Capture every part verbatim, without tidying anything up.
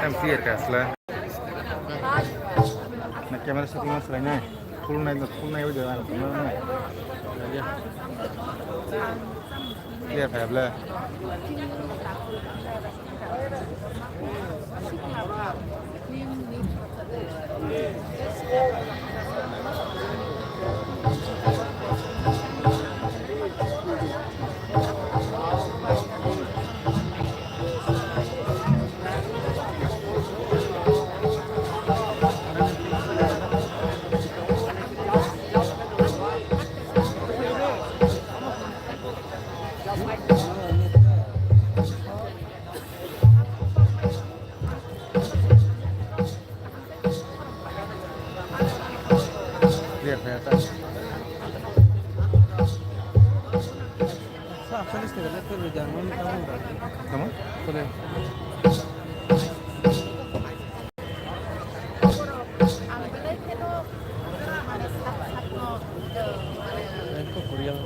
Em clear ka asla. Na camera setting mas lai nai. Full nai, full nai udah. Clear ka bla. Clear kaya ta. Sa, actually, este, ¿verdad? Pero ya no me cago en nada. ¿Cómo? Por el Esto, Curiel.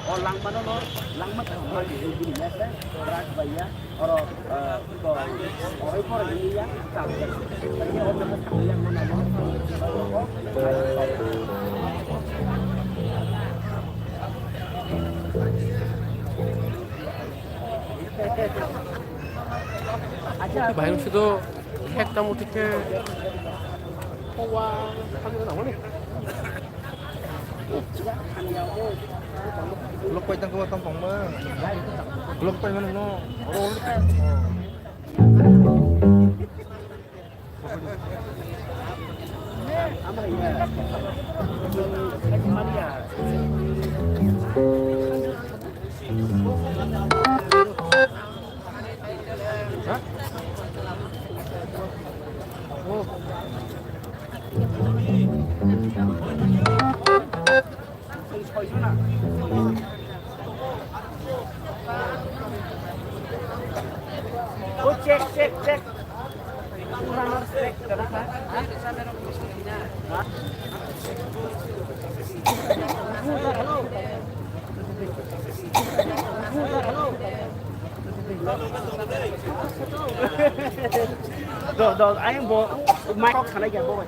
O langmano no, langma thangma ni bini mese, brak baiya, oro, eh, ko, oro pore bini ya, ka, bini o mese thangma ya, mana mo. Acha, bahai sudo, ekta muti ke, wa, kami na mani. Blok pai tang kau tong pong ma. Blok pai mana no? Oh, check, check, check. Do, do, ayang bo, mic kok sana ya bo.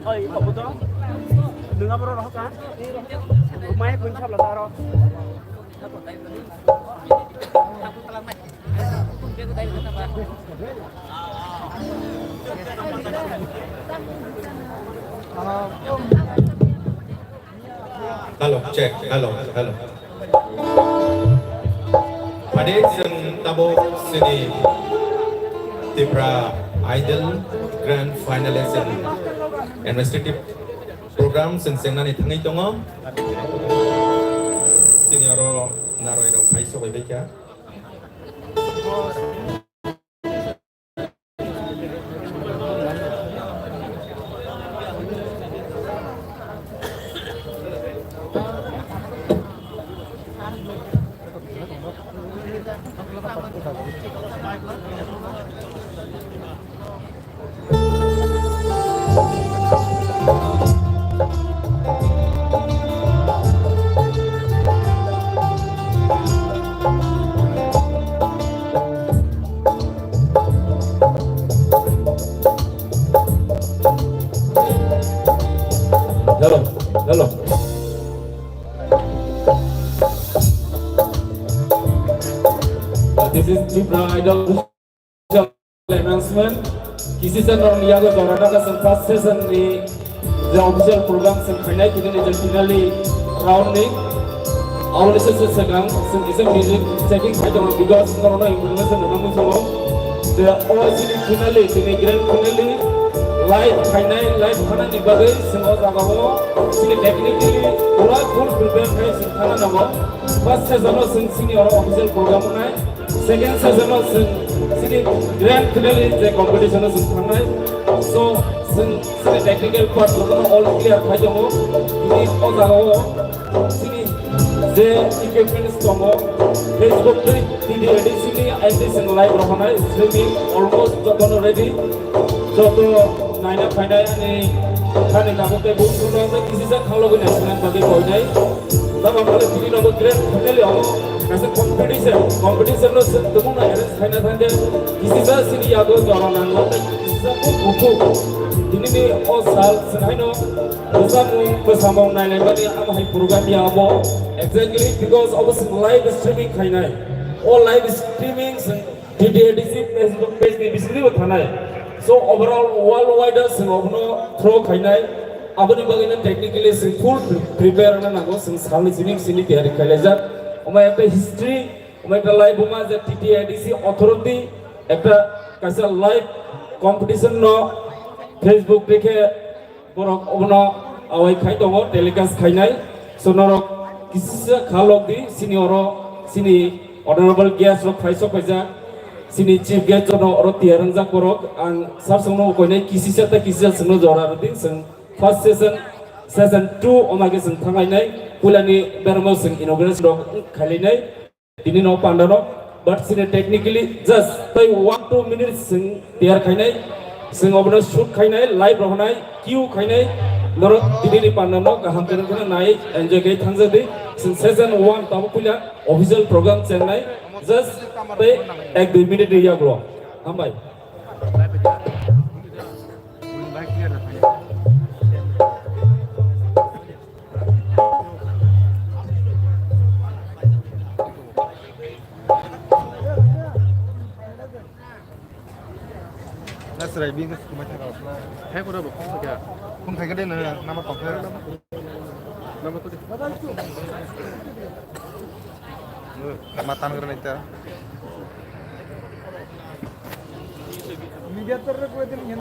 Oi, obo to. Nwng abo rohor ka? Mai kun sabla ta aro. Hello, check. Hello, hello. Chwng tabuk chini Tipra Idol Grand Finalist and Administrative Program chwng chengnani thangwi tongo. Chini oro narwai rok phai sogwi baikha. Hello, hello. Uh, this is Tipra Idol announcement. Kisisa norok ni yago jora naga chwng first session ni je official program chwng khainai tini ni je finale round ni. Aboni se se swkang chwng kisa music checking khai tongo because norok no information rwna muchungo. Je o chini finale, chini grand finale live khainai, live khanani bagwi chwng o jaga o chini technically pura full prepare khai chwng khana nango. First session o chwng chini oro official program wngnai. Second session o chwng chini grand finale je competition o chwng thangnai. So, chwng chini technical part jotono all clear khai tongo. Tini o jaga o chini je equipments tongo, Facebook tei T D A D C ni I T chwng live rohornai, streaming almost jotono ready. Joto naina phainai ani thani tabuk tei bukhuk rok tei kisisa khalogwi naisingna bagwi koinai. Tamo khe tini nogo grand finale omo kaisa competition, competition no chwng tumung no arrange khaina thangkhe kisisa chini yago jora nango tei kisisa bukhuk bukhuk. Tini ni o sal chwng haino bwsamung bwsamung nainaimani amo hai program ya obo exactly because obo chwng live streaming khainai. O live streaming chwng T D A D C Facebook page ni bisingtwi bo thanai. So overall worldwide o chwng obono throw khainai. Aboni bagwi no technically chwng full pre-, prepare wngna nango, chwng salni simi simi tiyari khailaijak. Omo ekta history, omo ekta live buma je T D A D C authority ekta kaisa live competition no Facebook dekhe borok obono awai khai tongo, telecast khainai. So norok kisisa kha lok di, chini oro chini honorable guest rok phai sok paijak, chini chief guest jono oro tiyar wngjak borok. Ang sar songno koinai kisisa ta kisisa chwngno jora rwdi, chwng first session, session two omai khe chwng thanglainai, puilani bermo chwng inauguration rok khailainai. Tini no panda no, but sini technically just tei one two minutes chwng tiyar khainai, chwng obono shoot khainai, live rohonai, cue khainai, norok tini ni panda no kaham khe nai enjoy khe thangjak di. Chwng session one tabo puila official program chengnai, just tei ek dui minute ni yagulo. Hambai. Nasrai bini kumai thangkha. Hai kora bo phone khaikha. Phone khaikha de nang nama tongkha. Nama to de. Ma tan gra naita. Media tor re koi din.